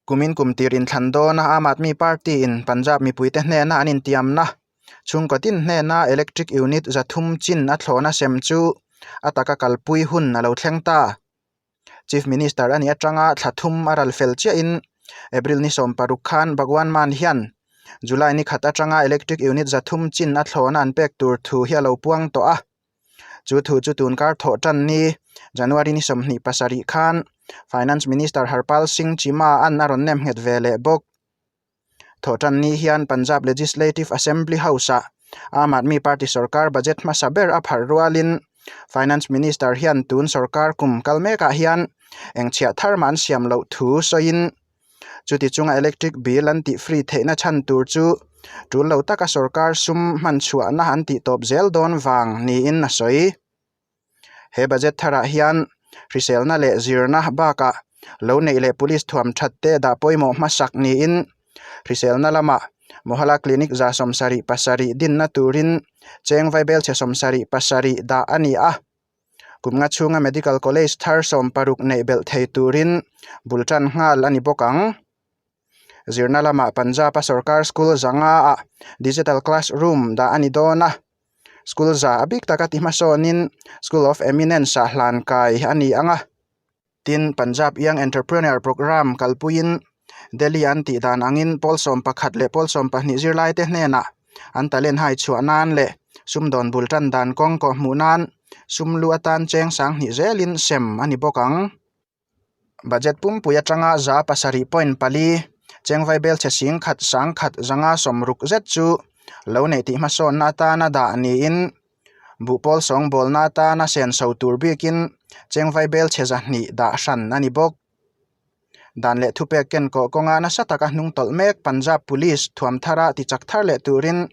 Kumin kum tir inthlan dawna Aam Aadmi Party in Punjab mipuite hnena an intiamna chhungkaw tin hnena electric unit 300 chin a thlawhna sem chu a taka kalpui hun a lo thleng ta. Chief Minister a nih atanga thla thum a ral fel chiahin April ni 16 khan Bhagwan Mann hian July ni khat atanga electric unit 300 chin a thlawhna an pek tur thu hi a lo puang tawh a. Chu thu chu tun kar thawh tan ni January ni 27 khan Finance Minister Harpal Singh Cheema an a rawn nem nghet ve leh bawk. Thawh tan ni hian Punjab Legislative Assembly House-ah Aam Aadmi Party sorkar budget hmasa ber a pharh rualin Finance Minister hian tun sorkar kum kal mekah hian engchhiah thar mah an siam loh thu sawiin Chuti chunga electric bill an tih free theihna chhan tur chu tul lo taka sorkar sum hman chhuahna an tih tawp zel dawn vang niin a sawi. He budget tharah hian hriselna leh zirna bakah lo neih leh police thuam that te dah pawimawh hmasak niin hriselna lamah Mohalla Clinic 77 dinna turin cheng vaibelchhe 77 dah a ni a. Kum nga chhunga Medical College thar 60 neih belh thei turin bul tan nghal a ni bawk ang. Zirna lamah Punjab-a sorkar school 500 ah digital classroom dah a ni dawn a. School za a bik taka ti hmasawnin School of Eminence ah hlan kai a ni ang a. Tin, Punjab Young Entrepreneur Programme kalpuiin Delhi an tih dan angin pawl 11 leh pawl 12 zirlaite hnenah an talent hai chhuah nan leh sumdawn bul tan dan kawng kawh hmuh nan sum lu atan cheng 2000 zelin sem a ni bawk ang. Budget pumpui atanga 7.4 cheng vaibelchhe 10,000 1,160 zet chu lo neih tih hmasawnna atana dah niin Buhpawl sawngbawlna atana senso tur bikin cheng vaibelchhe 200 dah hran a ni bawk. Dan leh thupek ken kawh kawnga nasa taka hnung tawlh mek Punjab Police thuam thara ti chak thar leh turin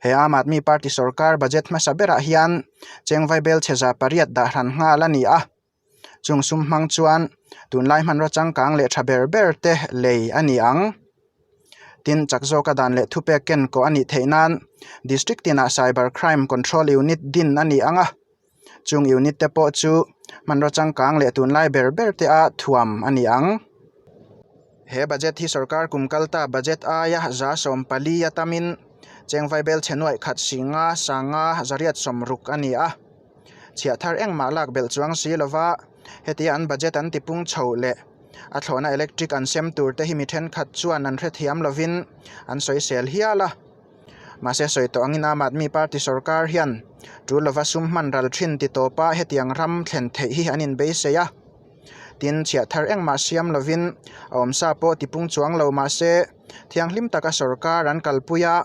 he Aam Aadmi Party sorkar budget hmasa berah hian cheng vaibelchhe 800 dah hran nghal a ni a. Chung sum hmang chuan tunlai hmanraw changkang leh tha ber ber te lei a ni ang. Tin, chak zawka dan leh thupek ken kawh a nih theih nan District tinah Cyber Crime Control Unit din a ni ang a. Chung unit te pawh chu hmanraw changkang leh tunlai ber ber te a thuam a ni ang. He budget hi sorkar kum kalta budget aia 14% a tamin cheng vaibelchhe nuaih khat 5 5 860 a ni a. Chhiah thar engmah lak belh chuang si lova hetia an budget an tipung chho leh a thlawhna electric an sem tur te hi mi thenkhat chuan an hrethiam lovin an sawisel hial a. Mahse sawi tawh angin Aam Aadmi Party sorkar hian tul lova sum hman ral thin ti tawpa hetiang ram thlen theih hi an inbeisei a. Tin, chhiah thar engmah siam lovin a awmsa pawh tipung chuang lo mahse thianghlim taka sorkar an kalpui a.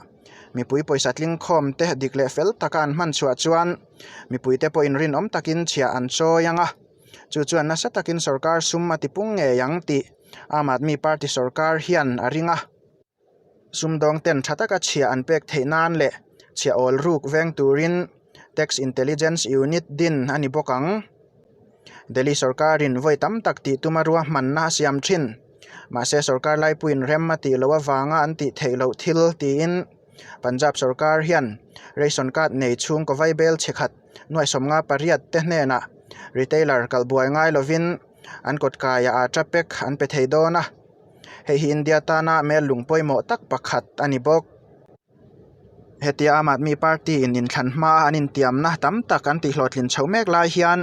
Mipui pawisa tling khawm te dik leh fel taka an hman chhuah chuan mipuite pawhin rinawm takin chhiah an chawi ang a, chu chuan nasa takin sorkar sum a tipung ngei ang tih Aam Aadmi Party sorkar hian a ring a. Sumdawng ten tha taka chhiah an pek theih nan leh chhiah awl ruk veng turin Tax Intelligence Unit din a ni bawk ang. Delhi sorkarin vawi tam tak tih tuma ruahmanna a siam thin. Mahse sorkar laipuiin rem a tih loh avanga an tih theih loh thil tiin Punjab sorkar hian ration card nei chhungkaw vaibel chhe khat nuaih 58 te hnenah retailer kalbuai ngai lovin an kawtkaiah atta pack an pe thei dawn a. Hei hi India tana mel lung pawimawh tak pakhat a ni bawk. Hetia Aam Aadmi Party in inthlan hma an intiamna tam tak an tihhlawhtlin chhoh mek lai hian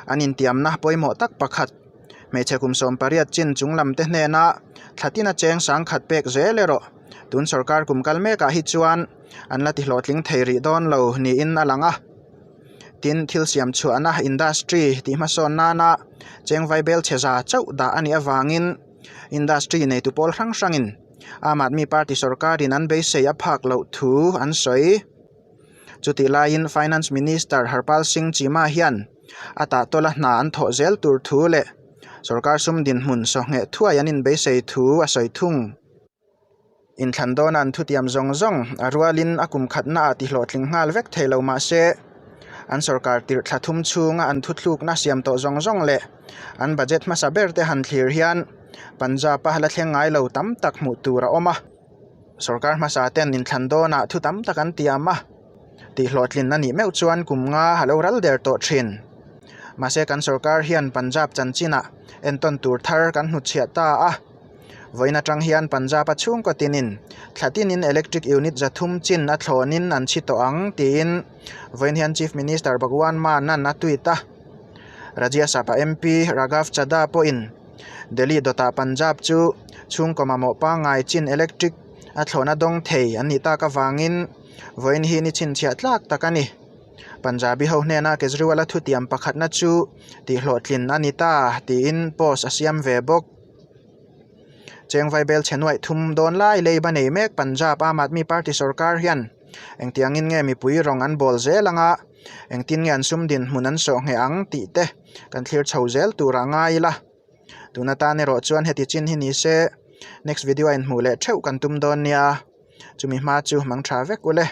an intiamna pawimawh tak pakhat hmeichhe kum 18 chin chung lam te hnena thla tina cheng 10,000 pek zel erawh tun sorkar kum kal mekah hi chuan an la tihlawhtling thei rih dawn lo niin a lang a. Tin, thil siam chhuahna industry tih hmasawn nana cheng vaibelchhe za chauh dah a nih avangin industry neitu pawl hrang hrangin Aam Aadmi Party sorkarin an beisei a phak loh thu an sawi. Chutih laiin Finance Minister Harpal Singh Cheema hian a tahtawla hna an thawh zel tur thu leh sorkar sum dinhmun sawhngheh thuai an inbeisei thu a sawi thung. Inthlan dawna an thutiam zawng zawng a rualin a kum khatna ah tihlawhtling nghal vek thei lo mah se an sorkar tirh thla thum chhunga an thuthlukna siam tawh zawng zawng leh an budget hmasa ber te han thlir hian Punjab-a la thleng ngai lo tam tak hmuh tur a awm a. Sorkar hmasa ten inthlan dawnah thu tam tak an tiam a, tihhlawhtlin a nih meuh chuan kum nga a lo ral der tawh thin. Mahse kan sorkar hian Punjab chanchinah entawn tur thar kan hnutchhiah ta a. Vawiin atang hian Punjab-a chhungkaw tinin thla tinin electric unit 300 chin a thlawnin an chhi tawh ang tiin vawiin hian Chief Minister Bhagwan Mann-a'n a tweet a. Rajya Sabha MP Raghav Chadha pawhin Delhi dawtah Punjab chu chhungkaw mamawh pangngai chin electric a thlawhna dawng thei an nih tak avangin vawiin hi ni chhinchhiah tlak tak a ni. Punjabi ho hnena Kejriwal-a thutiam pakhatna chu tihhlawhtlin a ni ta tiin post a siam ve bawk. Cheng Vaibel chhe nuaih thum dawn lai leiba nei mek Punjab Aam Aadmi Party sorkar hian engtiangin nge mipui rawng an bawl zel anga engtin nge an sum dinhmun an sawh ngheh ang tih te kan thlir chho zel tur a ngai ila. Tun atan erawh chuan heti chin hi ni se next video a inhmuh leh theuh kan tum dawn nia. Chumi hma chu mang tha vek ule.